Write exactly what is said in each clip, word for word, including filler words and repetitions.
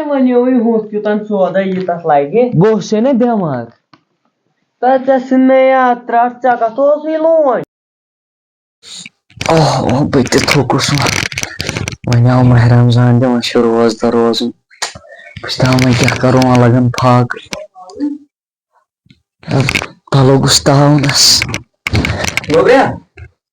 وۄنۍ یوٚوُے ہُتھ کیُتھ سودا یہِ تَتھ لَگہِ۔ بہٕ اوسُسَے نہ بٮ۪مار۔ تہٕ ژےٚ ژھٕننے یاد ترٛٹھ، ژےٚ کَتھ اوسُے لون؟ اوہ، اوہ، بہٕ تہِ تھوٚکُس وۄنۍ۔ وۄنۍ آو ماہِ رمضان تہِ، وۄنۍ چھُ روزدار روزُن۔ بہٕ چھُس دَپان، وۄنۍ کیٛاہ کَرو، وۄنۍ لَگَن فاقہٕ۔ پَلو گوٚژھ تاونَس۔ گوٚبرا،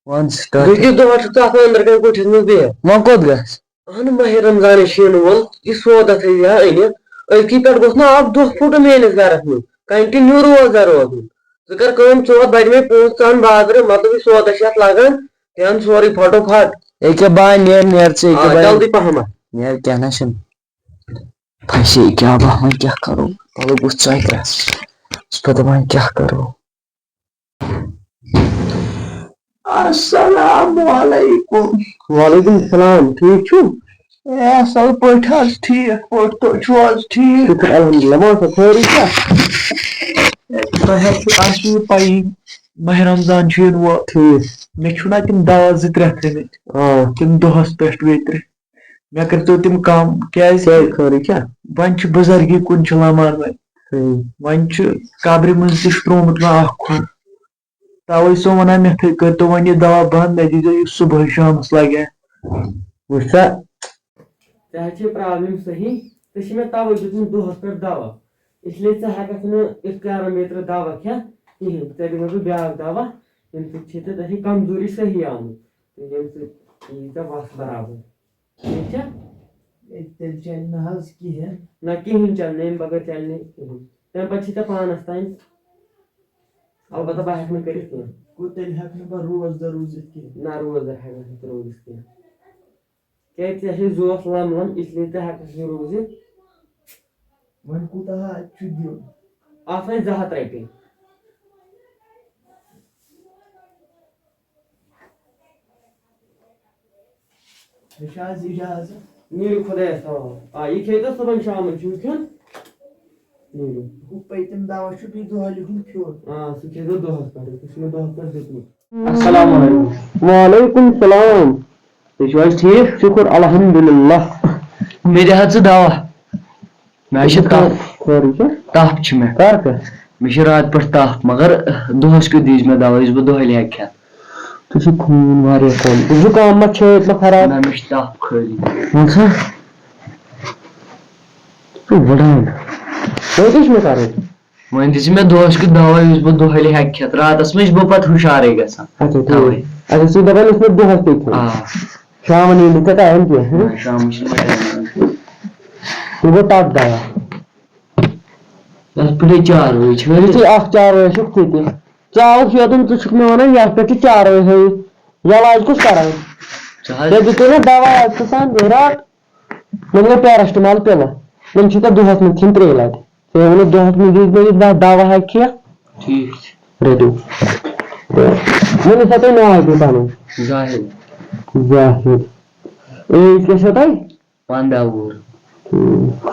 وَن سا، بہٕ تہِ دۄہَس چھُس ژٕ آسان أنٛدرٕ کَنہِ کُٹھِس منٛز بِہِتھ۔ وۄنۍ کوٚت گژھ؟ اہن، ماہِ رمضانٕے چھُ یِنہٕ وول، یہِ سودا تھٲیزِ ہا أنِتھ۔ أزکی پٮ۪ٹھ گوٚژھ نہٕ اکھ دۄہ پھُٹُن میٲنِس گرس منٛز، کنٹِنیو روزدار روزُن۔ ژٕ کر کٲم، ژٕ ووت بجہِ مے پونٛسہٕ، ژٕ اَن بازرٕ، مطلب، یہِ سودا چھُ یتھ لگان، تہِ اَن سورُے پھٹو پھٹ۔ ییٚکیٛاہ بہٕ ہا نیرٕ، نیر ژٕ، ییٚکیٛاہ آ، بہٕ ہا جلدی پہم۔ نیر، کینٛہہ نہ چھُنہٕ۔ پھسے کیٛاہ بہٕ، وۄنۍ کیٛاہ کرو؟ پلو گوٚژھ ژۄکرس۔ چھُس پتہٕ وۄنۍ کیٛاہ کرو؟ السلام علیکم۔ وعلیکم السلام، ٹھیٖک چھُو؟ اے، اَصٕل پٲٹھۍ حظ، ٹھیٖک پٲٹھۍ، تُہۍ چھِو حظ ٹھیٖک؟ شُکُر الحمدللہ، وَن سا، خٲرٕے چھا؟ اے، تۄہہِ حظ چھُو، اَسہِ چھُ یہِ پَیی، ماہِ رمضان چھُ یِنہٕ وول۔ ٹھیٖک۔ مےٚ چھُنہ تِم دوا زٕ ترٛےٚ تھٲمٕتۍ۔ آ۔ تِم دۄہَس پٮ۪ٹھ بیترِ۔ مےٚ کٔرۍتو تِم کم، کیٛازِ کیٛازِ خٲرٕے چھا؟ وۄنۍ چھُ بُزرگی کُن چھُ لمان وۄنۍ۔ صحیح۔ وۄنۍ چھُ قبرِ منٛز تہِ چھُ ترٛوومُت وۄنۍ اکھ کھۄر۔ توے چھُسو ونان، مےٚ تھٲے، کٔرۍتو وۄنۍ یہِ دوا بنٛد، مےٚ دیٖزیو یہِ صبحٲے شامس لگہِ۔ وٕچھ سا۔ ژےٚ حظ چھے problem صحیح، ژےٚ چھِ مےٚ توے دیُتمُت دۄہس پٮ۪ٹھ دوا، اس لیے ژٕ ہٮ۪ککھ نہٕ اختیارن بیترِ دوا کھٮ۪تھ کِہینۍ۔ ژےٚ دِمے بہٕ بیٛاکھ دوا، ییٚمہِ سۭتۍ چھے ژےٚ، ژےٚ چھے کمزوری صحیح آمٕژ، تہٕ ییٚمہِ سۭتۍ یی ژےٚ وَس برابر۔ ٹھیٖک چھا؟ ہے، تیٚلہِ چلہِ نہٕ حظ کِہیٖنۍ۔ نہ، کِہیٖنۍ چلہِ نہٕ، اَمہِ بغٲر چلہِ نہٕ کِہیٖنۍ۔ تَمہِ پَتہٕ چھِ ژےٚ پانَس تام۔ البتہ بہٕ ہٮ۪کہٕ نہٕ کٔرِتھ کینٛہہ۔ گوٚو، تیٚلہِ ہٮ۪کہٕ نہٕ بہٕ روزدار روٗزِتھ کینٛہہ۔ نہ، روزدار ہٮ۪کَکھ نہٕ ژٕ روٗزِتھ کینٛہہ۔ کیٛازِ ژےٚ چھے زوتھ لَم لَم، اس لیے ژٕ ہٮ۪کَکھ نہٕ روٗزِتھ۔ وۄنۍ کوٗتاہ حظ چھُ دیُن؟ اَتھ وۄنۍ زٕ ہَتھ رۄپیہِ۔ مےٚ چھُ آز اِجازت۔ نیٖرِو خۄدایَس حوالہٕ۔ آ، یہِ کھیٚیِو تُہۍ صُبحن شامَن، چھُو کھیوٚن؟ نیٖرِو۔ ہُہ پٔتِم دوا چھُ بیٚیہِ دۄہلہِ ہُنٛد کھیوٚن۔ آ، سُہ کھیٚیِو دۄہَس پٮ۪ٹھ، سُہ چھُ مےٚ دۄہَس پٮ۪ٹھ دیُتمُت۔ السلام علیکم۔ وعلیکم السلام۔ تُہۍ چھِو حظ ٹھیٖک؟ شُکُر الحمدللہ۔ مےٚ دِ حظ ژٕ دوا۔ مےٚ حظ چھِ تَپھ۔ خٲرٕے چھا؟ تَپھ چھِ مےٚ۔ کَر کَر؟ مےٚ چھِ راتہٕ پٮ۪ٹھ تَپھ، مگر دۄہَس کیُتھ دیٖزِ مےٚ دَوا یُس بہٕ دۄہلہِ ہٮ۪کہٕ کھٮ۪تھ؟ ژےٚ چھُے خوٗن واریاہ کَم۔ زُکام ما چھُے ییٚتہِ ما خراب؟ نہ، مےٚ چھِ تَپھ خٲلی۔ وَن سا۔ ژٕ چھُکھ وٕڑان۔ وۄنۍ کیٛاہ چھُ مےٚ کَرُن؟ وۄنۍ دِ ژٕ مےٚ دۄہَس کیُتھ دَوا یُس بہٕ دۄہلہِ ہٮ۪کہٕ کھٮ۪تھ۔ راتَس منٛز چھُس بہٕ پَتہٕ ہُشارٕے گژھان۔ اچھا، ٹھیٖک۔ تَوَے۔ اچھا، ژٕ چھُکھ دَپان یُس مےٚ دۄہَس پیٚیہِ کھیوٚن؟ آ۔ شامَن یی نہٕ ژےٚ ٹایم کینٛہہ، ہٕنٛہ؟ نہ، شامَس چھُنہٕ مےٚ ٹایم۔ یہِ گوٚو تَپھ دَوا۔ یَتھ پٮ۪ٹھٕے چاروٲے چھِ۔ یُتھُے اَکھ چاروٲے چھُکھ ژٕ تہِ۔ ژٕ آوُکھ یوٚتَن، ژٕ چھُکھ مےٚ وَنان، یَتھ پٮ۪ٹھ چھِ چاروٲے ہٲوِتھ۔ یَلاج کُس کَران؟ ژٕ حظ ژےٚ دیُتُے مےٚ دَوا اَکھ قٕسم رَٹھ۔ وۄنۍ گوٚو پیراسٹمال پِلہٕ۔ وۄنۍ چھُے ژےٚ دۄہَس منٛز کھیٚنۍ ترٛیٚیہِ لَٹہِ۔ ژےٚ ووٚنُتھ دۄہَس منٛز دِژ مےٚ یہِ دَ-، دَوا ہا کھےٚ۔ ٹھیٖک چھُ۔ رٔٹِو۔ تہٕ ؤنِو سا تُہۍ ناو کیٛاہ پَنُن؟ زاہد۔ زاہد۔ ایج کیٛاہ چھےٚ تۄہہِ؟ پنٛداہ وُہُر۔ ٹھیٖک۔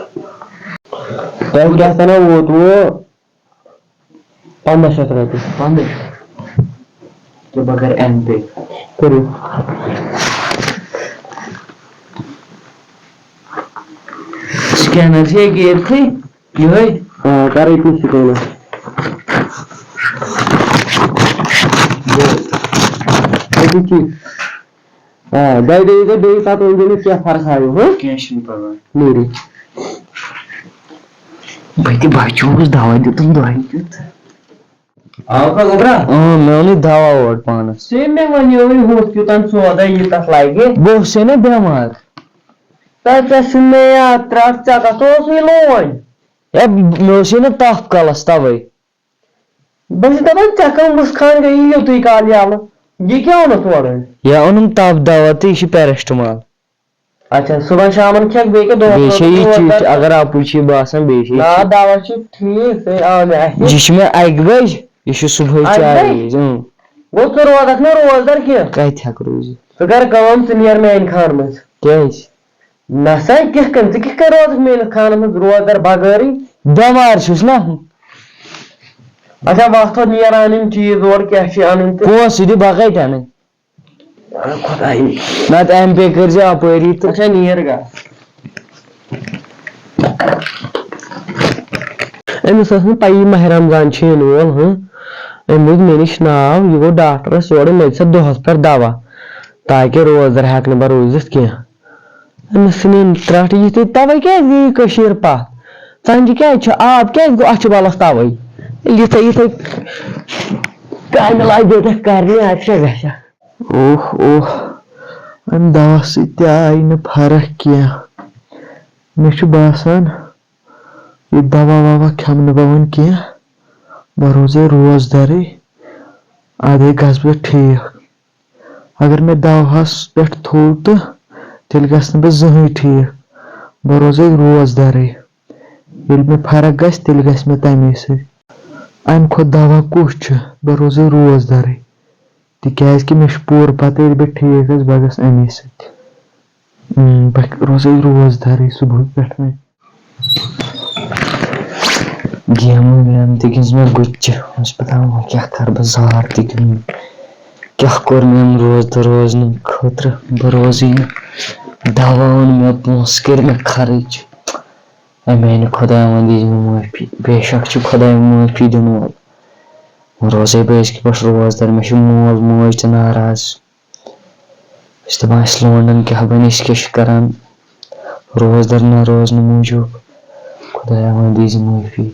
تۄہہِ کیٛاہ سَنا ووتوُ؟ پنٛداہ شیٚتھ رۄپیہِ۔ پنٛداہ شیٚتھ۔ تہٕ بہٕ کَرٕ ایم پے۔ کٔرِو۔ سکینر چھِ ییٚکیٛاہ ییٚتھٕے، یِہوٚے۔ آ، کَرٕے تُہۍ سکینر۔ أتی چھِ۔ آ، دۄیہِ دۄہہِ ییٖزیو بیٚیہِ، پَتہٕ ؤنۍزیو مےٚ کیٛاہ فرق آیو، ہہ؟ کینٛہہ چھُنہٕ پَرواے۔ نیٖرِو۔ بہٕ تہِ بَچووُس، دَوا دیُتُم دۄہلہِ کیُتھ۔ آو کَتھ اوترا؟ اۭں، مےٚ اوٚن یہِ دَوا اور پانَس۔ ژےٚ مےٚ وَنیووُے ہُتھ کیُتھ سودا یہِ تَتھ لَگہِ۔ بہٕ اوسُسَے نہ بٮ۪مار۔ تَتھ ژےٚ چھُنہٕ مےٚ یاد ترٛٹھ، ژےٚ کَتھ اوسُے لون؟ ہے، مےٚ اوسُے نہ تَپھ کَلَس تَوَے۔ بہٕ چھُس دَپان، ژےٚ کَم وُژھ خان گٔیی یوٚتُے کال یَلہٕ۔ یہِ کیٛاہ اوٚنُتھ اورٕ؟ یا اوٚنُم تَپھ دَوا تہٕ یہِ چھُ پیراسٹمال۔ اچھا، صُبحن شامَن کھٮ۪کھ بیٚیہِ کیٛاہ دۄہَس بیٚیہِ چھےٚ یہِ چیٖز، روزدار؟ اگر اَپُز چھُ یہِ باسان، بیٚیہِ چھےٚ یہِ نا، چیٖز۔ دَوا چھُ ٹھیٖک، ژےٚ آو مےٚ اَتھِ۔ یہِ چھُ مےٚ اَکہِ بَجہِ، یہِ چھُ صُبحٲے اَکہِ بَجہِ؟ چارٕے وِزِ، اۭں۔ گوٚو، ژٕ روزَکھ نہٕ روزدار کینٛہہ۔ کَتہِ ہٮ۪کہٕ روٗزِتھ؟ ژٕ کَر کٲم، ژٕ نیر میٛانہِ خانہٕ منٛز۔ کیٛازِ؟ نہ سا، کِتھ کٔنۍ؟ ژٕ کِتھ کٔنۍ روزَکھ میٛٲنِس خانَس منٛز روزدار بغٲرٕے؟ بٮ۪مار چھُس نا۔ اچھا، وۄتھ تھوٚد نیر اَنٕنۍ چیٖز اورٕ، کیٛاہ چھِ اَنٕنۍ تہٕ؟ پونٛسہٕ دِ بَغٲرۍ اَنٕنۍ۔ اَدٕ خۄداے۔ نَتہٕ ایم پے کٔرۍزِ اَپٲری تہٕ۔ اچھا، نیر گا۔ أمِس ٲس نہٕ پَیی ماہِ رمضان چھُ یِنہٕ وول، ہٕنٛہ۔ أمۍ لیوٗکھ مےٚ نِش ناو، یہِ گوٚو ڈاکٹرَس یورٕ، مےٚ دِ سا دۄہَس پٮ۪ٹھ دوا، تاکہِ روزدَر ہٮ۪کہٕ نہٕ بہٕ روٗزِتھ کینٛہہ۔ أمِس ژھٕنِن ترٛٹھ یِتھٕے، تَوَے کیٛازِ گٔیہِ کٔشیٖر پَتھ؟ ژَنجہِ کیٛازِ چھِ؟ آب کیٛازِ گوٚو اَچھُ بَلَس تَوَے؟ ییٚلہِ یِتھَے یِتھَے کامہِ لاگہِ بیٚیہِ کَرنہِ، اَتہِ کیٛاہ گژھِ؟ اوہ، اوہ، اَمہِ دوا سۭتۍ تہِ آیہِ نہٕ فرق کینٛہہ۔ مےٚ چھُ باسان، یہِ دوا ووا کھٮ۪مہٕ نہٕ بہٕ وۄنۍ کینٛہہ۔ بہٕ روزَے روزدَرٕے، اَدَے گژھٕ بہٕ ٹھیٖک۔ اگر مےٚ دَوہَس پٮ۪ٹھ تھوٚو تہٕ تیٚلہِ گژھٕ نہٕ بہٕ زٕہٕنۍ ٹھیٖک۔ بہٕ روزَے روزدَرٕے۔ ییٚلہِ مےٚ فرق گژھِ، تیٚلہِ گژھِ مےٚ تَمے سۭتۍ۔ اَمہِ کھۄتہٕ دَوا کُس چھُ؟ بہٕ روزَے روزدَرٕے۔ تِکیٛازِ کہِ مےٚ چھُ پوٗرٕ پَتہ، ییٚلہِ بہٕ ٹھیٖک گژھٕ، بہٕ گژھٕ اَمے سۭتۍ۔ اۭں، بہٕ روزَے روزدَرٕے صُبحُک پٮ۪ٹھ وۄنۍ۔ گیمہٕ ویمہٕ تہِ گِنٛز مےٚ گُتجہِ، مےٚ چھُ پَتہ وۄنۍ کیٛاہ کَرٕ بہٕ، زار تہِ گیُنٛد۔ کیٛاہ کوٚر مےٚ اَمہِ روزدَر روزنہٕ خٲطرٕ؟ بہٕ روزٕے نہٕ، دَوا اوٚن مےٚ، پونٛسہٕ کٔرۍ مےٚ خرٕچ۔ اے میٛانہِ خۄدایا، وۄنۍ دیٖزِ مےٚ معٲفی، بے شک چھُ خۄداے معٲفی دِنہٕ وول۔ وۄنۍ روزَے بہٕ أزکہِ پٮ۪ٹھ روزدَر، مےٚ چھُ مول موج تہِ ناراض۔ أسۍ دَپان، اَسہِ لونڈَن کیٛاہ بَنہِ، أسۍ کیٛاہ چھِ کَران روزدَر نہ روزنہٕ موٗجوٗب؟ خۄدایا، وۄنۍ دیٖزِ معٲفی۔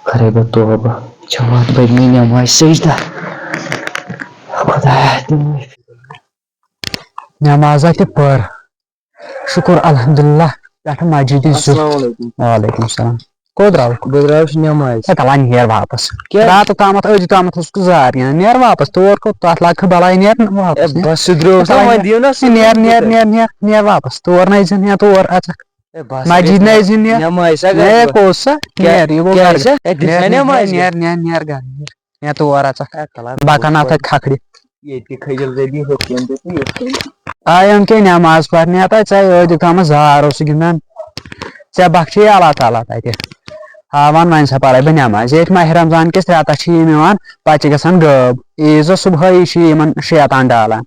کَرے بہٕ توبہٕ، جماعت پَرِ مےٚ نٮ۪مازِ سجدہ۔ خۄدایا، دِ معٲفی۔ نٮ۪مازا تہِ پٔر۔ شُکُر الحمدللہ، پٮ۪ٹھٕ مسجدِ زیُٹھ۔ السلام علیکم۔ وعلیکم السلام۔ کوٚت درٛاوُکھ؟ بہٕ درٛاوُس نٮ۪مازِ۔ ہے، تَلہ نیر واپس۔ کیٛازِ؟ راتُک تامَتھ، أزیُک تامَتھ اوسُکھ زار یِوان۔ نیر واپس، تور کوٚت؟ تَتھ لَگہٕ بلاے، نیر نہٕ واپس، ہے، نیر۔ بس سُہ درٛاوُس نا، تَلہ وۄنۍ دِیِو نا سُہ نیر، نیر، نیر، نیر، نیر واپس۔ تور نہ أژ زِ، نیر تور اَژَکھ۔ ہے، بس، مسجد نہ أژ زِ، نیر۔ نٮ۪مازِ سا گژھِ ہے، بہٕ۔ کوٚت سا؟ کیٛاہ؟ نیر، یہِ گوٚو کیٛازِ؟ گرٕ۔ ہے، دِژ نیر، نا نیر، نٮ۪مازِ؟ نیر، نیر، نیر گرٕ، نیر۔ یا تور اژکھ۔ ہے، تَلہ بکن گوٚو اَتھ کھکھرِ۔ ییٚتہِ کھٔجِل زٔدی ہُتھ کُن تہٕ یِتھ کُن۔ آے یِم کیٛاہ نٮ۪ماز پرنہِ؟ ہتا ژےٚ أزیُک تامَتھ زار اوسُکھ گِنٛدان۔ ژےٚ بخچے اللہ تعالیٰ تَتہِ۔ ہاوان وۄنۍ سا پرے بہٕ نٮ۪ماز۔ ییٚتہِ ماہِ رمضان کِس رٮ۪تس چھِ یِم یِوان، پتہٕ چھِ گژھان غٲب۔ عیٖذ دۄہ صُبحٲیی چھِ یِمن شیطان ڈالان۔